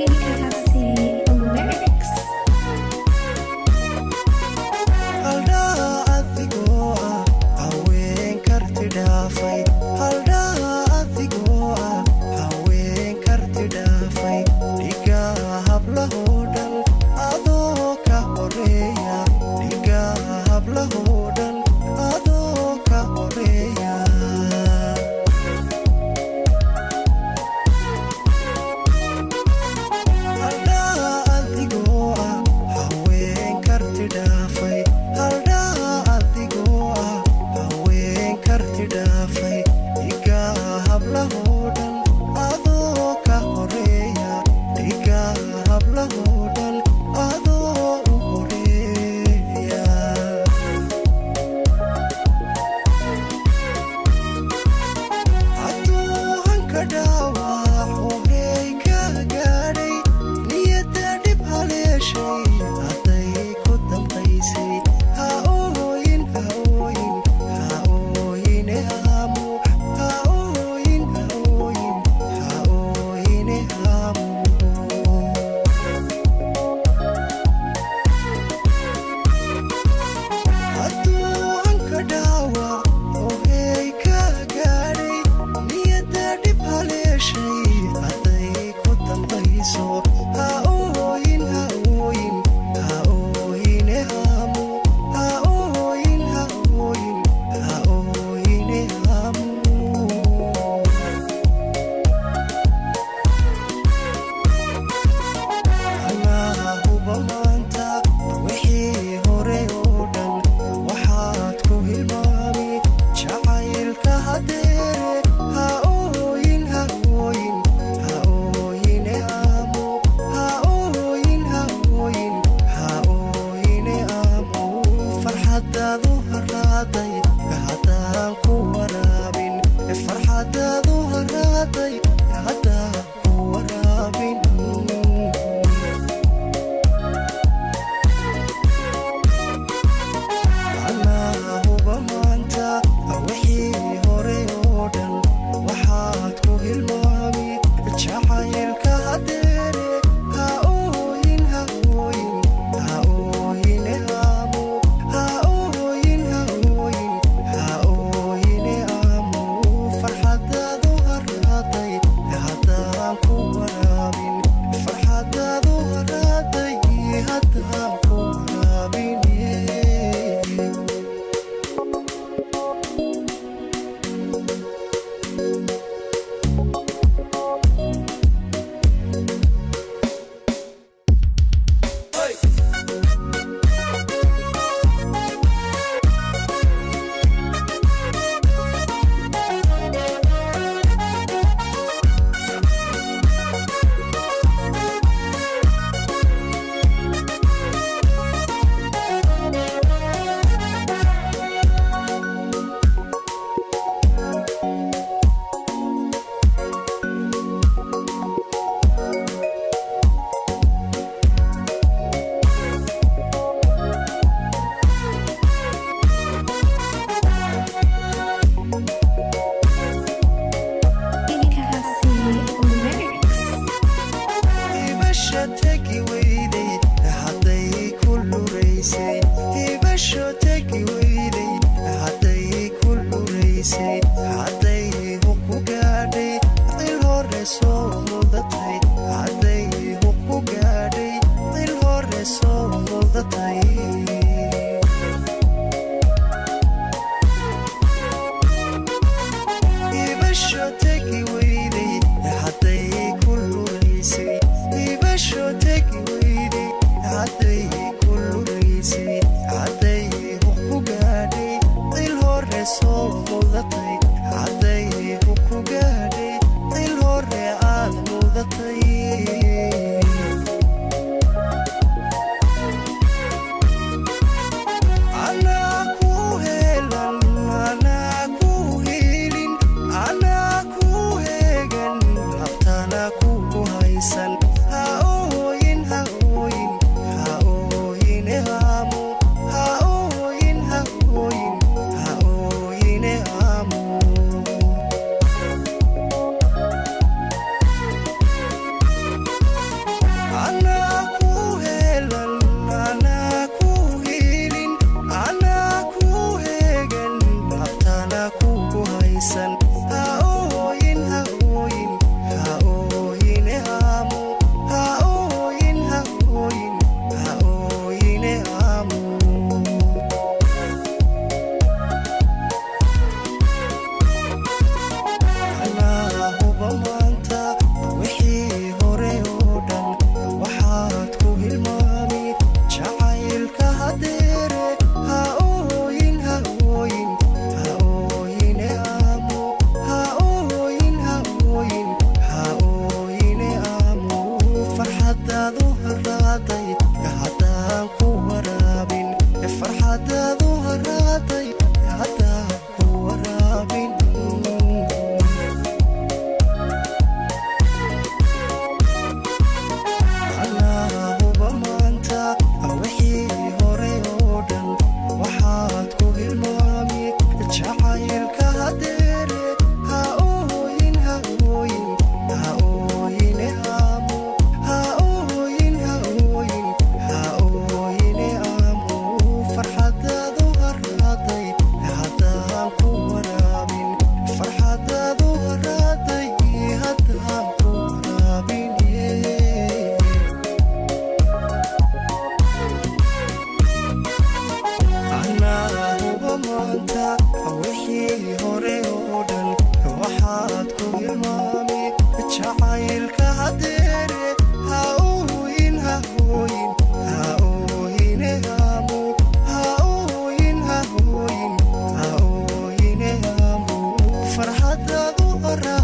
EKFC Lyrics. Haldhaa adigoo ah haween karti dhaafay, haldhaa adigoo ah haween karti dhaafay, dhigaa hablahoo dhan adoo ka horeeya, dhigaa hablahoo dhan adoo ka horeeya. Haldhaa adigoo ah haween karti dhaafay, haldhaa adigoo ah haween karti dhaafay, dhigaa hablahoo dhan adoo ka horeeya, dhigaa hablahoo dhan adoo u horeeya. Hadduu hanka dhaawac horey ka gaadhay, niyadda dhib haleeshay, hadday ku damqaysay, ha ooyin, ha ooyin, ha ooyine haamu, ha ooyin, ha ooyin, ha ooyine haamu. Hadduu hanka dhaawac ohey ka gaadhay, niyadda dhib haleeshay, hadday ku dambayso, ha ooyin, ha ooyin, ha ooyine haamu, ha ooyin, ha ooyin, ha ooyine haamu. Anaa huba maanta wixii hore oo dhan waxaad ku hilmaami jacaylka hadeere. Ha ooyin, ha ooyin, ha ooyine aamu, ha ooyin, ha ooyin, ha ooyine aamu. Farxadaadu haraaday haddaan ku waraabin, farxadaadu haraaday haddaan ku waraabin. Anaa huba maanta wixii hore oo dhan waxaad ku hilmaami jacaylka hadeere. Ha ooyin, ha ooyin, ha ooyine aamu, ha ooyin, ha ooyin, ha ooyine aamu. Farxadaadu haraaday Raacay.